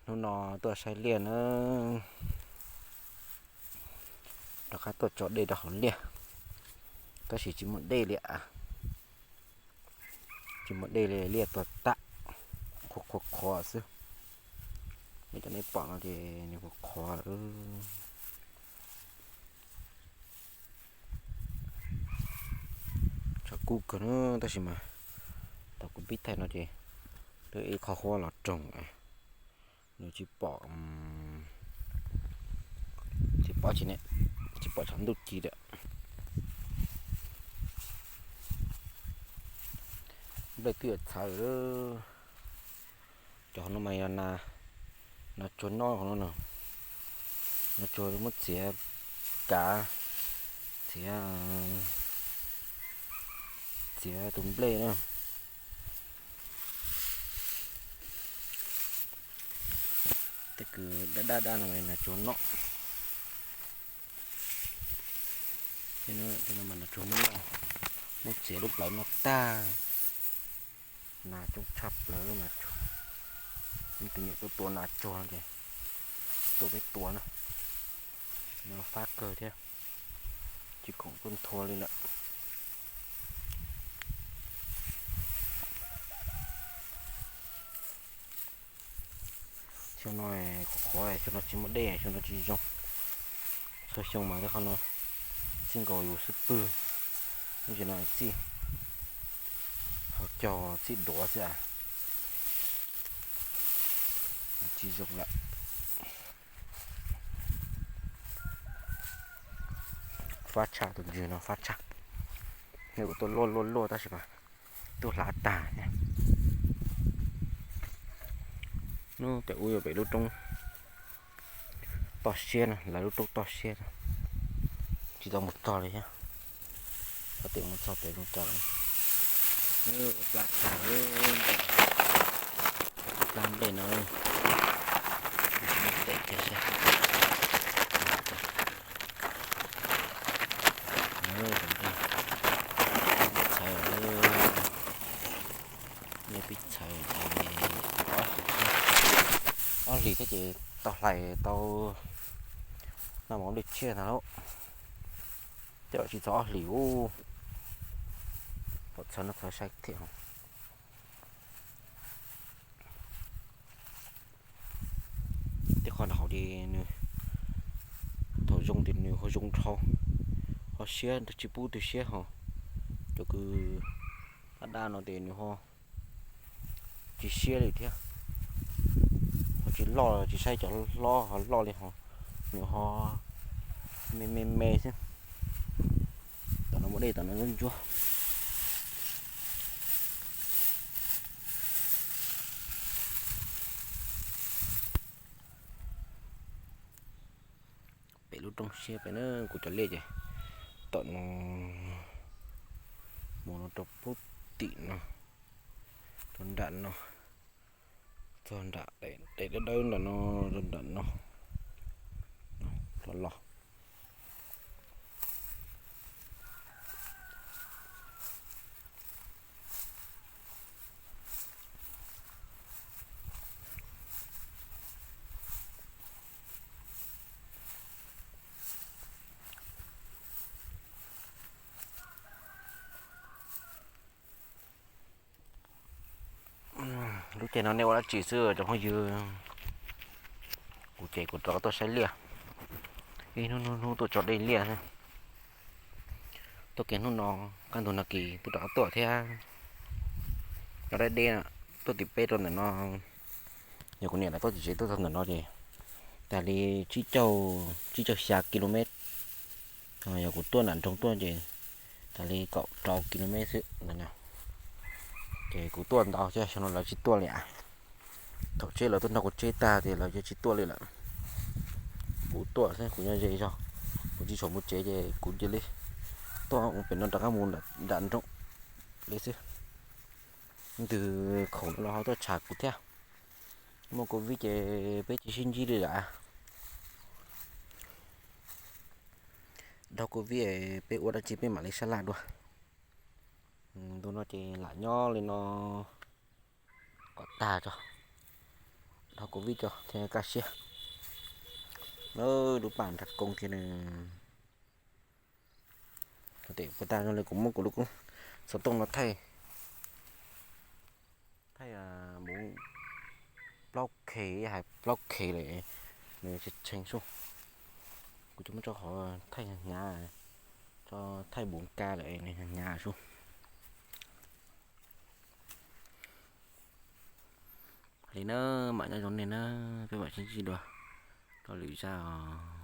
Hnub no tuaj saib liaj na, rov qab tuaj tso dej rau hauv liaj, tab sis tsis muaj dej li as. Tsis muaj dej li, liaj tuag tag, qhuav qhuav qhuav xwb. Li cov nej pom no ces nws qhuav qhuav lawm. Tshav kub kawg na, tab sis mas thaum kuv pib thaij no ces twb ib qho huab los roog, nws tsis pom, tsis pom tsis ne, tsis pom tshav ntuj ci lawm. Nplej twb yuav txhawv lawm. Cov hauv no mas yog nas tsuag noj hauv no, nas tsuag muab txiav kav, txiav, txiav tus nplej na. Tej kws daj daj daj no nas tsuag noj. Tej no mas nas tsuag muab noj, muab txiav lub plawv noj tag. Nas coob tshaj plaws, nas tsuag. Leej twg nyiam tuaj tua nas tsuag no ces tuaj peb tua na, nws fab kawg thiab, tsis khoom tuaj nthua li lawm. Xyoo no qhuav qhuav, xyoo no tsis muaj dej, xyoo no tsis zoo. Txhua xyoo mas tej qhov no txij nkaus yus xub pwg, lub tsis no txij hauv caug txij duav xwb, tsis zoo lawm. Fab tshaj, tus ntswg no fab tshaj. Nws kuj tuaj luaj luaj luaj tab sis mas tuaj hlav tag thiab. Hnub pem ub yog pem lub roob toj siab na, lawv lub roob toj siab, tsis tau mus txog li thiab. Txog pem mus txog pem zoo cas, ua plab tag, plab nplej no, tes kiag saib. Txhawv, nej pib txhawv, ob hlis thiab ces tau hlais tau noj mov nplej tshiab ntag lauj. Tej zaum tsis txog ob hlis ub, pom txhawv no txhawv sai thiab. Tej qhov nram hauv ces nws thaum zoo ces nws ho zoo dhau, ho siab tsis pub twg siab ho. Cov kws daj daj no ces nws ho tsis siab li thiab, ho tsis loj, tsis saib cov hlob ho loj li ho, nws ho me me me xwb. Tom no muaj dej, tom no ntsuab ntsuab. Pem lub roob siab pem na, kuv cov liaj ces tom no mus no rau pub tim no, rau nram no, txog nram daim dawb dawb nram no, rau nram no los los. Lub caij no nej ua dab tsi xwb cov phooj ywg? Kuv ces kuv rov qab tuaj saib liaj, ib hnub hnub hnub tuaj tso dej liaj xwb. Tuaj kiag hnub no, kaj ntug no kis twb rov qab tuaj thiab. Cov dab deb tuaj tim peb rau ntawm no, yog kuv niam lawv tuaj tim tsev tuaj txog ntawm no ces tag li tsib caug, tsib caug xya ki lus mev. Yog kuv tuaj nram nroog tuaj ces tag li kaum rau ki lus mev xwb ntawd. Ces kuv tuaj ntau thiab, xyoo no lawv tsis tuaj li as. Thaum tsheb lawv tuaj nrog kuv tsheb tag ces lawv cia tsis tuaj li lawm. Kuv tuaj xwb, kuv nyob ze zog, kuv tsis tshua mus tsev ces kuv cia li tuaj mus pem no rov qab mus nram nroog li xwb. Ntws khoom no los ho tuaj tsham kuv thiab. Muaj covid ces peb tsis sib ntsib li lawm. Dhau covid peb ua dab tsi peb mam li sab laj dua. Ntu no ces lam nyob li no kom tag tso. Dhau covid tso thiaj kaj siab. Lub pam nrag koo kiag nws. Tes puas tas zoo li kuv muab kuv lub xov tooj no thaij, thaij mus plaub K, hais plaub K lawm, nws tshee sub. Kuv tsis muab tso qhov thaij hnyav, tso thaij bốn K lawm nws hnyav sub. Li na, mam nyob zoo nej na, peb mam sib ntsib dua rau lwm zaj os.